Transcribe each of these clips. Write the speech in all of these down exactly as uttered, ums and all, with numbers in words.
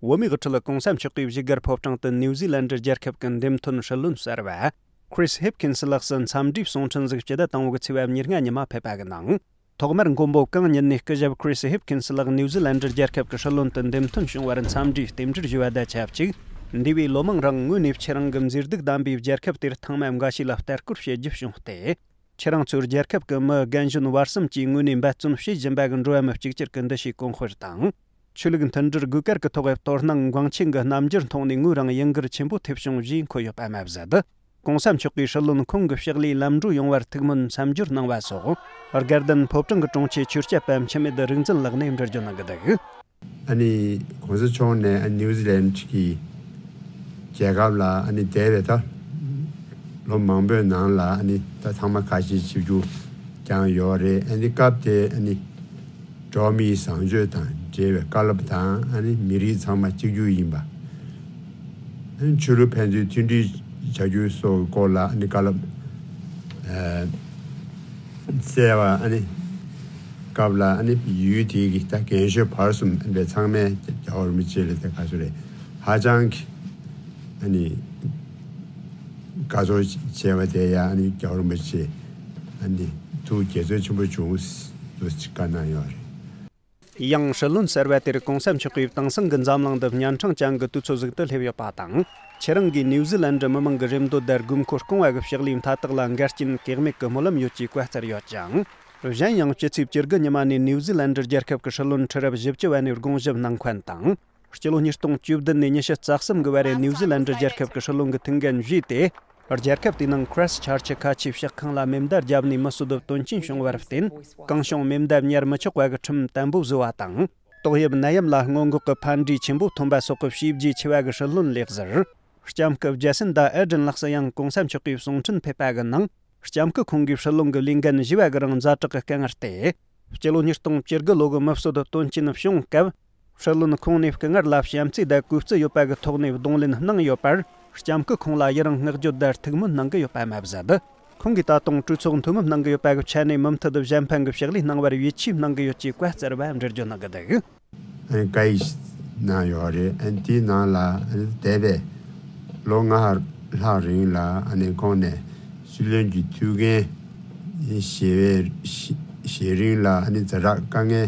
བོད་མིའི་དབུ་ཁྲིད་གོང་ས་མཆོག་གིས་བཞུགས་སྒར་ཕོ་བྲང་དུ་ནིའུ་ཛི་ལན་ཌི་རྒྱལ་ཁབ་ཀྱི་འདེམས་ཐོན་སྲིད་བློན་གསར་པ་Chris Hipkins ལགས་སུ་འཚམས་འདྲིའི་གསུང་འཕྲིན་ཟིག་སྤྱི་ཟླ་དང་པོ་གི་ཚེས་པ་ཉེར་ལྔ་ཉི་མ་ཕེབས་པ་གི་ནང་། ཐོག་མར་མགོན་པོ་གང་ཉིད་ནས་སྐུ་ཞབས་Chris Hipkins ལགས་ནིའུ་ཛི་ལན་ཌི་རྒྱལ་ཁབ་ཀྱི་སྲིད་བློན་དུ་འདེམས་ཐོན་བྱུང་བར་འཚམས་འདྲིའི་རྟེན་འབྲེལ་ཞུ་བ་དང་ཆབས་ཅིག་འདས་པའི་ལོ་མང་རིང་ངོས་ནས་ཁྱེད་རང་གི་མཛེས་སྡུག་ལྡན་པའི་རྒྱལ་ཁབ་དེར་ཐེངས་མ་འགའ་ཞིག་ལ་ལྟ་སྐོར་བྱེད་རྒྱུ་བྱུང་སྟེ། ཁྱེད་རང་ཚོའི་རྒྱལ་ཁབ་ཀྱི་མི་རྒན་གཞོན་བར་གསུམ་གྱིས་ངོས་ནས་འབད་བརྩོན་བྱེད་བཞིན་པ་གི་འགྲོ་བ་མི་གཅིག་གྱུར་གྱི་འདུ་ཤེས་གོང་སྤེལ་དང་། ཆོས་ལུགས་མཐུན་སྒྲིལ་དགོས་གལ་གྱི་ཐོག་དོ་སྣང་འགངས་ཆེན་གྱི་རྣམ་འགྱུར་མཐོང་ནས་ངོས་རང་ཡིད་འགུལ་ཆེན་པོ་ཐེབས་བྱུང་ཞེས་འཁོད་ཡོད་པ་མ་ཟད། གོང་ས་མཆོག་གིས་སྲིད་བློན་ཁོང་གི་ཕྱག་ལས་ལམ་འགྲོ་ཡོང་བར་ཐུགས་སྨོན་མཚམས་སྦྱོར་གནང་བ་སོགས། དགའ་ལྡན་ཕོ་བྲང་གི་དྲུང་ཆེ་ཆོས་སྐྱབས་པ་འཆི་མེད་རིག་འཛིན་ལགས་ནས་འགྲེལ་བརྗོད་གནང་གི་འདུག་ཨ་ནི་གོང་ས་མཆོག་ནས་ཨ་ནིའུ་ཛི་ལན་གྱི་རྒྱལ་ཁབ་ལ་ཨ་ནི་འདས་པའི་ད་ལོ་མང་པོའི་ནང་ལ་ཨ་ནི་ད་ཚང་མ་ཁ་ཤས་ཆིབས་བསྒྱུར་བསྐྱངས་ཡོད་རེད། ཨ་ནི་སྐབས་དེ་ཨ་ནི་འགྲོ་བ་མིའི་བཟང་སྤྱོད་དང་འབྲེལ་བའི་བཀའ་སློབ་དང་ཨ་ནི་མི་རིགས་ཚང་མ་གཅིག་གྱུར་ཡིན་པ། ཨ་ནི་ཆོས་ལུགས་ཕན་ཚུན་མཐུན་སྒྲིལ་བྱ་རྒྱུ་སོགས་ཀྱི་སྐོར་ལ་ཨ་ནི་བཀའ་སློབ་ཨ་སྩལ་བ། ཨ་ནི་སྐབས་ལ་ཨ་ནི་ཡུལ་དེའི་གི་ད་རྒན་གཞོན་བར་གསུམ་ཨ་ནི་ཚང་མས་རྒྱལ་བ་རིན་པོ་ཆེ་ལ་དེ་ག་ཚོད་རེད། ཧ་ཅང་གི་ཨ་ནི་དགའ་ཚོར་བྱས་པ་དེ་ཡང་ཨ་ནི་རྒྱལ་བ་རིན་པོ་ཆེ་ཨ་ནི་ཐུགས་དགྱེས་ཚོར་ཆེན་པོ་བྱུང་འདུག་ཅེས་བཀའ་གནང་ཡོད་རེད། ཡང་སྲིད་བློན་གསར་པ་དེར་གོང་ས་མཆོག་གིས་དེང་སང་གི་འཛམ་གླིང་འདི་གཉན་འཕྲང་ཅན་གྱི་དུས་ཚོད་ཟིག་ཏུ་སླེབས་ཡོད་པ་དང་། ཁྱེད་རང་གིས་ནིའུ་ཛི་ལན་ཌི་མི་མང་གི་རེ་འདོད་དང་དགོས་མཁོ་སྐོང་བ་གི་ཕྱག་ལས་མཐའ་དག་ལ་འགལ་རྐྱེན་གེགས་མེད་ཀྱི་སྨོན་ལམ་ཡོད་ཅེས་བཀའ་སྩལ་ཡོད་ཅིང་། གཞན་ཡང་སྤྱི་ཚེས་བཅུ་དགུ་ཉི་མ་ནས་ནིའུ་ཛི་ལན་ཌི་རྒྱལ་ཁབ་ཀྱི་སྲིད་བློན་ཁྲི་རབས་བཞི་བཅུ་བ་ནས་དགོངས་ཞིབ་གནང་མཁན་དང་། སྤྱི་ལོ་ཉིས་སྟོང་བཅུ་བདུན་ནས་ཉི་ཤུ་རྩ་གསུམ་གི་བར་རེ་ནིའུ་ཛི་ལན་ཌི་རྒྱལ་ཁབ་ཀྱི་སྲིད་བློན་གྱི་ཐུགས་འགན་བཞེས་ཏེ། རྒྱལ་ཁབ་དེའི་ནང་ཁྲེས་ཆར་ཆི་ཁ་ཆེའི་ཕྱག་ཁང་ལ་མེ་མདའ་བརྒྱབ་ནས་མི་གསོད་དོན་རྐྱེན་བྱུང་བར་བརྟེན། གང་བྱུང་མེ་མདའ་ཉར་མི་ཆོག་པ་གི་ཁྲིམས་དམ་པོ་བཟོས་པ་དང་། ཏོག་དབྱིབས་ནད་ཡམས་ལ་སྔོན་འགོག་གི་ཕན་འབྲས་ཆེན་པོ་ཐོན་པ་སོགས་ཀྱི་བྱས་རྗེས་ཆེ་བ་གི་སྲིད་བློན་ལེགས་ཟེར། ལྕམ་སྐུ་ཇེ་སིན་ད་ཨེ་ཌན་ལགས་སུ་ཡང་གོང་ས་མཆོག་གིས་གསུང་འཕྲིན་ཕེབས་པ་གི་ནང་། ལྕམ་སྐུ་ཁོང་གིས་སྲིད་བློན་གྱི་ལས་འགན་བཞེས་པ་གི་རིང་ཛ་དྲག་གི་དཀའ་ངལ་སྟེ། སྤྱི་ལོ་ཉིས་སྟོང་བཅུ་དགུ་ལོ་གི་མི་གསོད་དོན་རྐྱེན་བྱུང་སྐབས། སྲིད་བློན་ཁོང་ནས་སྐུ་ངལ་ལ་བྱམས་བརྩེ་དང་གུས་བརྩི་ཡོད་པ་གི་ཐོག་ནས་གདོང་ལེན་གནང་ཡོད་པར། ལྕམ་སྐུ་ཁོང་ལ་ཡི་རང་བསྔགས་བརྗོད་དང་ཐུགས་སྨོན་གནང་གི་ཡོད་པ་མ་ཟད། ཁོང་གིས་ད་དུང་གྲོས་ཚོགས་འཐུས་མི་གནང་གི་ཡོད་པ་གི་ཆ་ནས་མུ་མཐུད་དུ་གཞན་ཕན་གྱི་ཕྱག་ལས་གནང་བར་ཡིད་ཆེས་གནང་གི་ཡོད་ཅེས་བཀའ་སྩལ་བ་འགྲེལ་བརྗོད་གནང་གི་འདུག་ཨ་ནི་བཀའ་ཡིག་གནང་ཡོད་རེད། ཨ་ནི་དེའི་ནང་ལ་ཨ་ནི་འདས་པའི་ལོ་ལྔ་ལྷག་རིང་ལ་ཨ་ནི་ཁོང་ནས་སྲིད་བློན་གྱི་ཐུགས་འགན་བཞེས་པའི་བཞེས་རིང་ལ་ཨ་ནི་ཛ་དྲག་དཀའ་ངལ་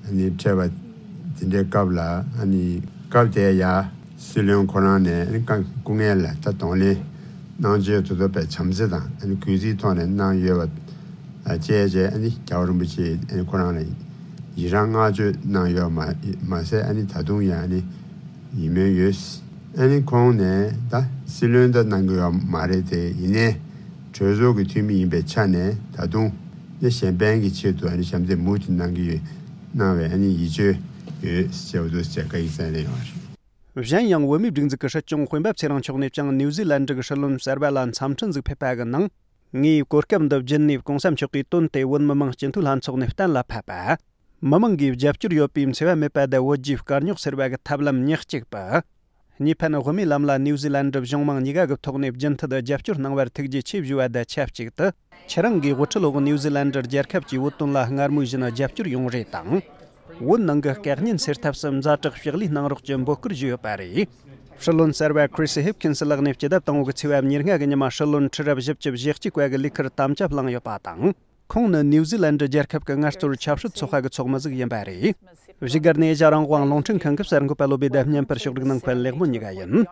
ཨ་ནི་འཕྲད་པ་དེ་འདྲའི་སྐབས་ལ་ཨ་ནི་སྐབས་དེར་ཡ་སྲིད་བློན་ཁོ་རང་ནས་ཨ་ནི་སྐུ་ངལ་ལ་ད་གདོང་ལེན་གནང་བྱས་དོ་དོ་པའི་བྱམས་བརྩེ་དང་ཨ་ནི་གུས་བརྩིའི་ཐོག་ནས་གནང་ཡོད་པ། ཨ་བཅས་བཅས་ཨ་ནི་རྒྱལ་བ་རིན་པོ་ཆེ་ཨ་ནི་ཁོ་རང་ལ་ཡི་རང་བསྔགས་བརྗོད་གནང་ཡོད་མ་མ་ཟད། ཨ་ནི་ད་དུང་ཡང་ཨ་ནི་ཡིད་སྨོན་ཡོད། ཨ་ནི་ཁོང་ནས་ད་སྲིད་བློན་ད་གནང་གི་ཡོད་མ་རེད་དེ། ཡིན་ནའི་གྲོས་ཚོགས་ཀྱི་འཐུས་མི་ཡིན་པའི་ཆ་ནས་ད་དུང་ནི་གཞན་ཕན་གྱི་ཆེད་དུ་ཨ་ནི་བྱམས་བརྩེ་མུ་མཐུད་གནང་གི་ཡོད། གནང་བའི་ཨ་ནི་ཡིད་ཆེས་ཡོད་ཅེས་པ་འདུག་ཅེས་བཀའ་ཡིག་བསྩལ་གནང་ཡོད་པ་རེད། གཞན་ཡང་བོད་མིའི་སྒྲིག་འཛུགས་ཀྱི་སྲིད་སྐྱོང་དཔོན་པོ་ཚེ་རིང་མཆོག་ནས་ཀྱང་ནིའུ་ཛི་ལན་ཌི་གི་སྲིད་བློན་གསར་པ་ལ་འཚམས་འཕྲིན་ཟིག་ཕེབས་པ་གི་ནང་། ངས་གོ་སྐབས་འདི་བརྒྱུད་ནས་གོང་ས་མཆོག་གིས་དོན་དེ་བོད་མི་མང་སྤྱི་འཐུས་ལྷན་ཚོགས་ནས་གཏན་ལ་ཕབ་པ། མི་མང་གིས་རྒྱབ་སྐྱོར་ཡོད་པའི་འཚེ་བ་མེད་པ་དང་བོད་རྒྱའི་དཀའ་རྙོག་སེལ་བ་གི་ཐབས་ལམ་ཉག་གཅིག་པུ། གཉིས་ཕན་དབུ་མའི་ལམ་ལ་ནིའུ་ཛི་ལན་ཌི་གཞུང་མང་གཉིས་ཀ་གི་ཐོག་ནས་རྒྱུན་མཐུད་རྒྱབ་སྐྱོར་གནང་བར་ཐུགས་རྗེ་ཆེ་ཞུ་བ་དང་ཆབས་ཅིག་ཏུ། ཁྱེད་རང་གིས་དབུ་ཁྲིད་འོག་ནིའུ་ཛི་ལན་ཌི་རྒྱལ་ཁབ་ཀྱི་བོད་དོན་ལ་སྔར་མུས་བཞིན་རྒྱབ་སྐྱོར་ཡོང་རེ་དང་། བོད་ནང་གི་བཀག་ཉར་སེལ་ཐབས་སུ་ཛ་དྲག་ཕྱག་ལས་གནང་རོགས་ཀྱི་འབོད་སྐུལ་ཞུས་ཡོད་པ་རེད། སྲིད་བློན་གསར་པ་Chris Hipkins ལགས་ནས་སྤྱི་ཟླ་དང་པོ་གི་ཚེས་པ་ཉེར་ལྔ་གི་ཉི་མ་སྲིད་བློན་ཁྲི་རབས་བཞི་བཅུ་ཞེ་གཅིག་པ་གི་ལས་ཁུར་དམ་བཅའ་བླངས་ཡོད་པ་དང་། ཁོང་ནི་ནིའུ་ཛི་ལན་ཌི་རྒྱལ་ཁབ་ཀྱི་ངལ་རྩོལ་ཆབ་སྲིད་ཚོགས་པ་གི་ཚོགས་མི་ཟིག་ཡིན་པ་རེད། བཞུགས་སྒར་ནས་ཨེ་ཤ་རང་དབང་རླུང་འཕྲིན་ཁང་གི་གསར་འགོད་པ་བློ་བྷེ་དང་བརྙན་པར་ཕྱོགས་སྒྲིག་གནང་མཁན་ལེགས་མོ་གཉིས་ཀ་ཡིན།